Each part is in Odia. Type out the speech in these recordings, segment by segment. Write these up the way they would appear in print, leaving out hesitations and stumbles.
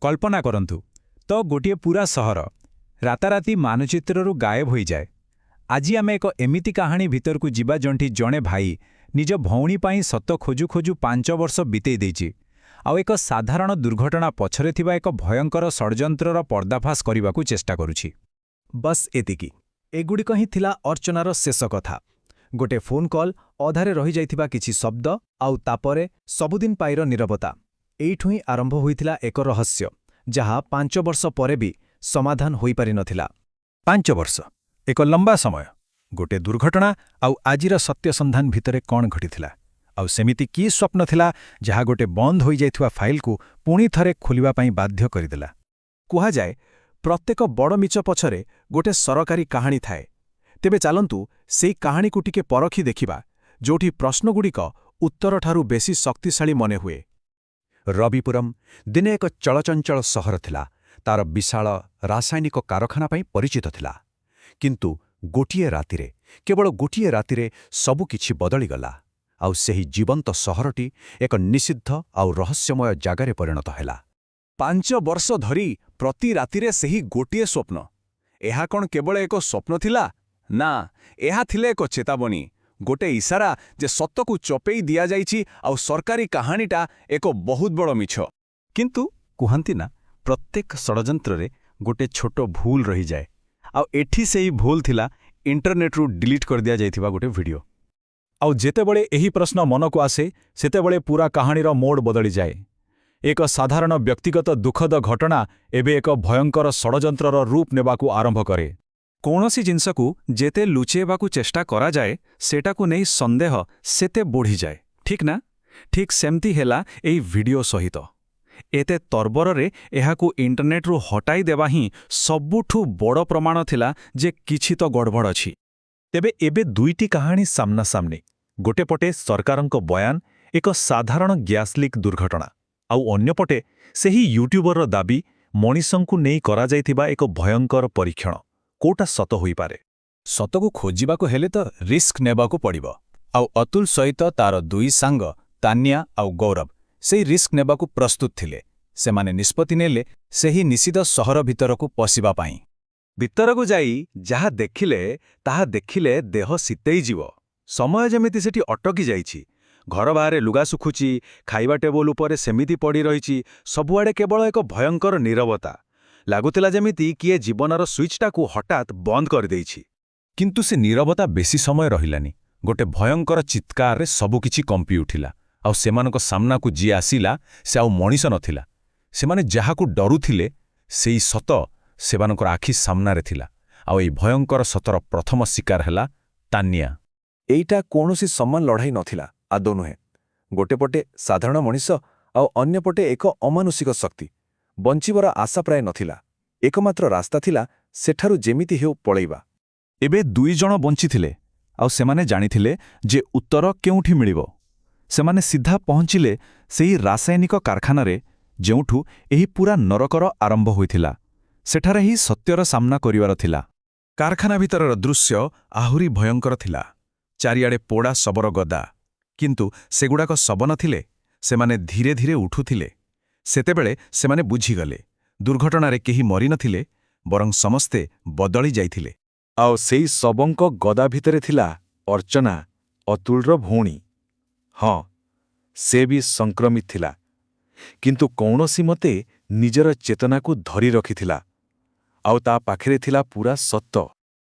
କଳ୍ପନା କରନ୍ତୁ ତ, ଗୋଟିଏ ପୁରା ସହର ରାତାରାତି ମାନଚିତ୍ରରୁ ଗାୟବ ହୋଇଯାଏ। ଆଜି ଆମେ ଏକ ଏମିତି କାହାଣୀ ଭିତରକୁ ଯିବା, ଯେଉଁଠି ଜଣେ ଭାଇ ନିଜ ଭଉଣୀ ପାଇଁ ସତ ଖୋଜୁ ଖୋଜୁ 5 ବର୍ଷ ବିତେଇ ଦେଇଛି ଆଉ ଏକ ସାଧାରଣ ଦୁର୍ଘଟଣା ପଛରେ ଥିବା ଏକ ଭୟଙ୍କର ଷଡ଼ଯନ୍ତ୍ରର ପର୍ଦ୍ଦାଫାଶ କରିବାକୁ ଚେଷ୍ଟା କରୁଛି। ବସ୍, ଏତିକି। ଏଗୁଡ଼ିକ ହିଁ ଥିଲା ଅର୍ଚ୍ଚନାର ଶେଷ କଥା। ଗୋଟେ ଫୋନ୍ କଲ୍, ଅଧାରେ ରହିଯାଇଥିବା କିଛି ଶବ୍ଦ ଆଉ ତାପରେ ସବୁଦିନ ପାଇର ନୀରବତା। ଏଇଠୁ ହିଁ ଆରମ୍ଭ ହୋଇଥିଲା ଏକ ରହସ୍ୟ, ଯାହା 5 ବର୍ଷ ପରେ ବି ସମାଧାନ ହୋଇପାରିନଥିଲା। 5 ବର୍ଷ, ଏକ ଲମ୍ବା ସମୟ। ଗୋଟେ ଦୁର୍ଘଟଣା ଆଉ ଆଜିର ସତ୍ୟସନ୍ଧାନ ଭିତରେ କ'ଣ ଘଟିଥିଲା? ଆଉ ସେମିତି କି ସ୍ୱପ୍ନ ଥିଲା, ଯାହା ଗୋଟେ ବନ୍ଦ ହୋଇଯାଇଥିବା ଫାଇଲକୁ ପୁଣି ଥରେ ଖୋଲିବା ପାଇଁ ବାଧ୍ୟ କରିଦେଲା? କୁହାଯାଏ, ପ୍ରତ୍ୟେକ ବଡ଼ ମିଛ ପଛରେ ଗୋଟେ ସରକାରୀ କାହାଣୀ ଥାଏ। ତେବେ ଚାଲନ୍ତୁ, ସେଇ କାହାଣୀକୁ ଟିକେ ପରଖି ଦେଖିବା, ଯୋଉଠି ପ୍ରଶ୍ନଗୁଡ଼ିକ ଉତ୍ତରଠାରୁ ବେଶୀ ଶକ୍ତିଶାଳୀ ମନେହୁଏ। ରବିପୁରମ୍ ଦିନେ ଏକ ଚଳଚଞ୍ଚଳ ସହର ଥିଲା। ତାର ବିଶାଳ ରାସାୟନିକ କାରଖାନା ପାଇଁ ପରିଚିତ ଥିଲା। କିନ୍ତୁ ଗୋଟିଏ ରାତିରେ, କେବଳ ଗୋଟିଏ ରାତିରେ ସବୁକିଛି ବଦଳିଗଲା ଆଉ ସେହି ଜୀବନ୍ତ ସହରଟି ଏକ ନିଷିଦ୍ଧ ଆଉ ରହସ୍ୟମୟ ଜାଗାରେ ପରିଣତ ହେଲା। 5 ବର୍ଷ ଧରି ପ୍ରତି ରାତିରେ ସେହି ଗୋଟିଏ ସ୍ୱପ୍ନ। ଏହା କ'ଣ କେବଳ ଏକ ସ୍ୱପ୍ନ ଥିଲା? ନା, ଏହା ଥିଲେ ଏକ ଚେତାବନୀ, ଗୋଟେ ଇସାରା ଯେ ସତକୁ ଚପେଇ ଦିଆଯାଇଛି ଆଉ ସରକାରୀ କାହାଣୀଟା ଏକ ବହୁତ ବଡ଼ ମିଛ। କିନ୍ତୁ କୁହନ୍ତି ନା, ପ୍ରତ୍ୟେକ ଷଡ଼ଯନ୍ତ୍ରରେ ଗୋଟେ ଛୋଟ ଭୁଲ ରହିଯାଏ। ଆଉ ଏଠି ସେହି ଭୁଲ ଥିଲା ଇଣ୍ଟରନେଟ୍ରୁ ଡିଲିଟ୍ କରିଦିଆଯାଇଥିବା ଗୋଟେ ଭିଡ଼ିଓ। ଆଉ ଯେତେବେଳେ ଏହି ପ୍ରଶ୍ନ ମନକୁ ଆସେ, ସେତେବେଳେ ପୁରା କାହାଣୀର ମୋଡ଼ ବଦଳିଯାଏ। ଏକ ସାଧାରଣ ବ୍ୟକ୍ତିଗତ ଦୁଃଖଦ ଘଟଣା ଏବେ ଏକ ଭୟଙ୍କର ଷଡ଼ଯନ୍ତ୍ରର ରୂପ ନେବାକୁ ଆରମ୍ଭ କରେ। କୌଣସି ଜିନିଷକୁ ଯେତେ ଲୁଚେଇବାକୁ ଚେଷ୍ଟା କରାଯାଏ, ସେଟାକୁ ନେଇ ସନ୍ଦେହ ସେତେ ବଢ଼ିଯାଏ, ଠିକ୍ ନା? ଠିକ୍ ସେମିତି ହେଲା ଏଇ ଭିଡ଼ିଓ ସହିତ। ଏତେ ତରବରରେ ଏହାକୁ ଇଣ୍ଟରନେଟ୍ରୁ ହଟାଇ ଦେବା ହିଁ ସବୁଠୁ ବଡ଼ ପ୍ରମାଣ ଥିଲା ଯେ କିଛି ତ ଗଡ଼ବଡ଼ ଅଛି। ତେବେ ଏବେ ଦୁଇଟି କାହାଣୀ ସାମ୍ନାସାମ୍ନି। ଗୋଟେ ପଟେ ସରକାରଙ୍କ ବୟାନ, ଏକ ସାଧାରଣ ଗ୍ୟାସ୍ ଲିକ୍ ଦୁର୍ଘଟଣା, ଆଉ ଅନ୍ୟପଟେ ସେହି ୟୁଟ୍ୟୁବରର ଦାବି, ମଣିଷଙ୍କୁ ନେଇ କରାଯାଇଥିବା ଏକ ଭୟଙ୍କର ପରୀକ୍ଷଣ। କୋଉଟା ସତ ହୋଇପାରେ? ସତକୁ ଖୋଜିବାକୁ ହେଲେ ତ ରିସ୍କ ନେବାକୁ ପଡ଼ିବ। ଆଉ ଅତୁଲ ସହିତ ତାର ଦୁଇ ସାଙ୍ଗ ତାନ୍ୟା ଆଉ ଗୌରବ ସେଇ ରିସ୍କ ନେବାକୁ ପ୍ରସ୍ତୁତ ଥିଲେ। ସେମାନେ ନିଷ୍ପତ୍ତି ନେଲେ ସେହି ନିଷିଦ୍ଧ ସହର ଭିତରକୁ ପଶିବା ପାଇଁ। ଭିତରକୁ ଯାଇ ଯାହା ଦେଖିଲେ, ତାହା ଦେଖିଲେ ଦେହ ଶୀତେଇଯିବ। ସମୟ ଯେମିତି ସେଠି ଅଟକି ଯାଇଛି। ଘର ବାହାରେ ଲୁଗା ଶୁଖୁଛି, ଖାଇବା ଟେବୁଲ ଉପରେ ସେମିତି ପଡ଼ି ରହିଛି। ସବୁଆଡ଼େ କେବଳ ଏକ ଭୟଙ୍କର ନୀରବତା। ଲାଗୁଥିଲା ଯେମିତି କିଏ ଜୀବନର ସୁଇଚ୍ଟାକୁ ହଠାତ୍ ବନ୍ଦ କରିଦେଇଛି। କିନ୍ତୁ ସେ ନୀରବତା ବେଶୀ ସମୟ ରହିଲାନି। ଗୋଟେ ଭୟଙ୍କର ଚିତ୍କାରରେ ସବୁକିଛି କମ୍ପି ଉଠିଲା ଆଉ ସେମାନଙ୍କ ସାମ୍ନାକୁ ଯିଏ ଆସିଲା, ସେ ଆଉ ମଣିଷ ନଥିଲା। ସେମାନେ ଯାହାକୁ ଡରୁଥିଲେ, ସେଇ ସତ ସେମାନଙ୍କର ଆଖି ସାମ୍ନାରେ ଥିଲା। ଆଉ ଏଇ ଭୟଙ୍କର ସତର ପ୍ରଥମ ଶିକାର ହେଲା ତାନିଆ। ଏଇଟା କୌଣସି ସମାନ ଲଢ଼ାଇ ନଥିଲା, ଆଦୌ ନୁହେଁ। ଗୋଟେ ପଟେ ସାଧାରଣ ମଣିଷ ଆଉ ଅନ୍ୟପଟେ ଏକ ଅମାନୁଷିକ ଶକ୍ତି। ବଞ୍ଚିବାର ଆଶା ପ୍ରାୟ ନଥିଲା। ଏକମାତ୍ର ରାସ୍ତା ଥିଲା ସେଠାରୁ ଯେମିତି ହେଉ ପଳେଇବା। ଏବେ ଦୁଇ ଜଣ ବଞ୍ଚିଥିଲେ ଆଉ ସେମାନେ ଜାଣିଥିଲେ ଯେ ଉତ୍ତର କେଉଁଠି ମିଳିବ। ସେମାନେ ସିଧା ପହଞ୍ଚିଲେ ସେହି ରାସାୟନିକ କାରଖାନାରେ, ଯେଉଁଠୁ ଏହି ପୁରା ନରକର ଆରମ୍ଭ ହୋଇଥିଲା। ସେଠାରେ ହିଁ ସତ୍ୟର ସାମ୍ନା କରିବାର ଥିଲା। କାରଖାନା ଭିତରର ଦୃଶ୍ୟ ଆହୁରି ଭୟଙ୍କର ଥିଲା। ଚାରିଆଡ଼େ ପୋଡ଼ା ଶବର ଗଦା। କିନ୍ତୁ ସେଗୁଡ଼ାକ ଶବ ନଥିଲେ, ସେମାନେ ଧୀରେ ଧୀରେ ଉଠୁଥିଲେ। ସେତେବେଳେ ସେମାନେ ବୁଝିଗଲେ, ଦୁର୍ଘଟଣାରେ କେହି ମରିନଥିଲେ, ବରଂ ସମସ୍ତେ ବଦଳି ଯାଇଥିଲେ। ଆଉ ସେଇ ଶବଙ୍କ ଗଦା ଭିତରେ ଥିଲା ଅର୍ଚ୍ଚନା, ଅତୁଲର ଭଉଣୀ। ହଁ, ସେ ବି ସଂକ୍ରମିତ ଥିଲା, କିନ୍ତୁ କୌଣସି ମତେ ନିଜର ଚେତନାକୁ ଧରି ରଖିଥିଲା। ଆଉ ତା ପାଖରେ ଥିଲା ପୁରା ସତ।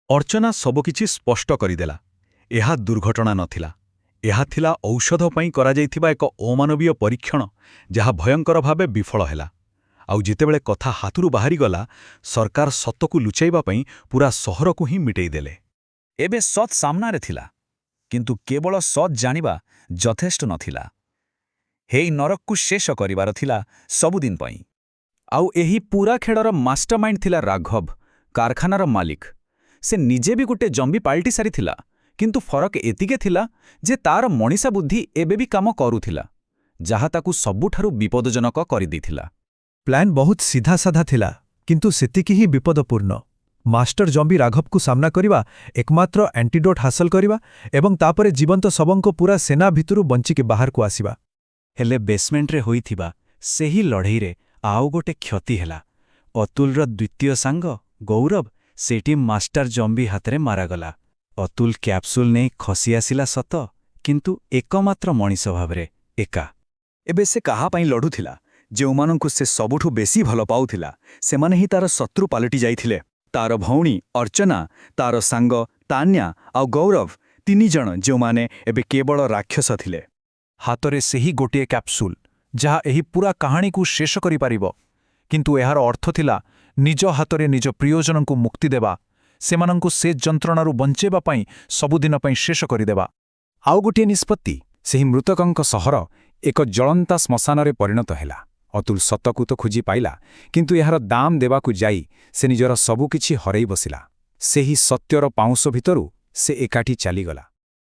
ଅର୍ଚ୍ଚନା ସବୁକିଛି ସ୍ପଷ୍ଟ କରିଦେଲା। ଏହା ଦୁର୍ଘଟଣା ନଥିଲା। ଏହା ଥିଲା ଔଷଧ ପାଇଁ କରାଯାଇଥିବା ଏକ ଅମାନବୀୟ ପରୀକ୍ଷଣ, ଯାହା ଭୟଙ୍କର ଭାବେ ବିଫଳ ହେଲା। ଆଉ ଯେତେବେଳେ କଥା ହାତରୁ ବାହାରିଗଲା, ସରକାର ସତକୁ ଲୁଚାଇବା ପାଇଁ ପୁରା ସହରକୁ ହିଁ ମିଟେଇ ଦେଲେ। ଏବେ ସତ୍ ସାମ୍ନାରେ ଥିଲା, କିନ୍ତୁ କେବଳ ସତ୍ ଜାଣିବା ଯଥେଷ୍ଟ ନଥିଲା। ହେଇ ନରକକୁ ଶେଷ କରିବାର ଥିଲା ସବୁଦିନ ପାଇଁ। ଆଉ ଏହି ପୁରା ଖେଳର ମାଷ୍ଟରମାଇଣ୍ଡ ଥିଲା ରାଘବ, କାରଖାନାର ମାଲିକ। ସେ ନିଜେ ବି ଗୋଟେ ଜମ୍ବି ପାଲଟି ସାରିଥିଲା, କିନ୍ତୁ ଫରକ ଏତିକି ଥିଲା ଯେ ତାର ମଣିଷା ବୁଦ୍ଧି ଏବେ ବି କାମ କରୁଥିଲା, ଯାହା ତାକୁ ସବୁଠାରୁ ବିପଦଜନକ କରିଦେଇଥିଲା। ପ୍ଲାନ୍ ବହୁତ ସିଧାସାଧା ଥିଲା, କିନ୍ତୁ ସେତିକି ହିଁ ବିପଦପୂର୍ଣ୍ଣ। ମାଷ୍ଟର ଜମ୍ବି ରାଘବକୁ ସାମ୍ନା କରିବା, ଏକମାତ୍ର ଆଣ୍ଟିଡୋଟ୍ ହାସଲ କରିବା ଏବଂ ତାପରେ ଜୀବନ୍ତ ଶବଙ୍କ ପୁରା ସେନା ଭିତରୁ ବଞ୍ଚିକି ବାହାରକୁ ଆସିବା। ହେଲେ ବେସମେଣ୍ଟରେ ହୋଇଥିବା ସେହି ଲଢ଼େଇରେ ଆଉ ଗୋଟେ କ୍ଷତି ହେଲା। ଅତୁଲର ଦ୍ୱିତୀୟ ସାଙ୍ଗ ଗୌରବ ସେଠି ମାଷ୍ଟର ଜମ୍ବି ହାତରେ ମାରାଗଲା। ଅତୁଲ କ୍ୟାପସୁଲ ନେଇ ଖସି ଆସିଲା ସତ, କିନ୍ତୁ ଏକମାତ୍ର ମଣିଷ ଭାବରେ ଏକା। ଏବେ ସେ କାହା ପାଇଁ ଲଢ଼ୁଥିଲା? ଯେଉଁମାନଙ୍କୁ ସେ ସବୁଠୁ ବେଶୀ ଭଲ ପାଉଥିଲା, ସେମାନେ ହିଁ ତାର ଶତ୍ରୁ ପାଲଟି ଯାଇଥିଲେ। ତାର ଭଉଣୀ ଅର୍ଚ୍ଚନା, ତାର ସାଙ୍ଗ ତାନ୍ୟା ଆଉ ଗୌରବ, ତିନିଜଣ ଯେଉଁମାନେ ଏବେ କେବଳ ରାକ୍ଷସ ଥିଲେ। ହାତରେ ସେହି ଗୋଟିଏ କ୍ୟାପସୁଲ, ଯାହା ଏହି ପୁରା କାହାଣୀକୁ ଶେଷ କରିପାରିବ। କିନ୍ତୁ ଏହାର ଅର୍ଥ ଥିଲା ନିଜ ହାତରେ ନିଜ ପ୍ରିୟଜନଙ୍କୁ ମୁକ୍ତି ଦେବା, ସେମାନଙ୍କୁ ସେ ଯନ୍ତ୍ରଣାରୁ ବଞ୍ଚେଇବା ପାଇଁ ସବୁଦିନ ପାଇଁ ଶେଷ କରିଦେବା। ଆଉ ଗୋଟିଏ ନିଷ୍ପତ୍ତି। ସେହି ମୃତକଙ୍କ ସହର ଏକ ଜଳନ୍ତା ଶ୍ମଶାନରେ ପରିଣତ ହେଲା। ଅତୁଲ ସତକୁ ତ ଖୋଜି ପାଇଲା, କିନ୍ତୁ ଏହାର ଦାମ ଦେବାକୁ ଯାଇ ସେ ନିଜର ସବୁକିଛି ହରେଇ ବସିଲା। ସେହି ସତ୍ୟର ପାଉଁଶ ଭିତରୁ ସେ ଏକାଠି ଚାଲିଗଲା।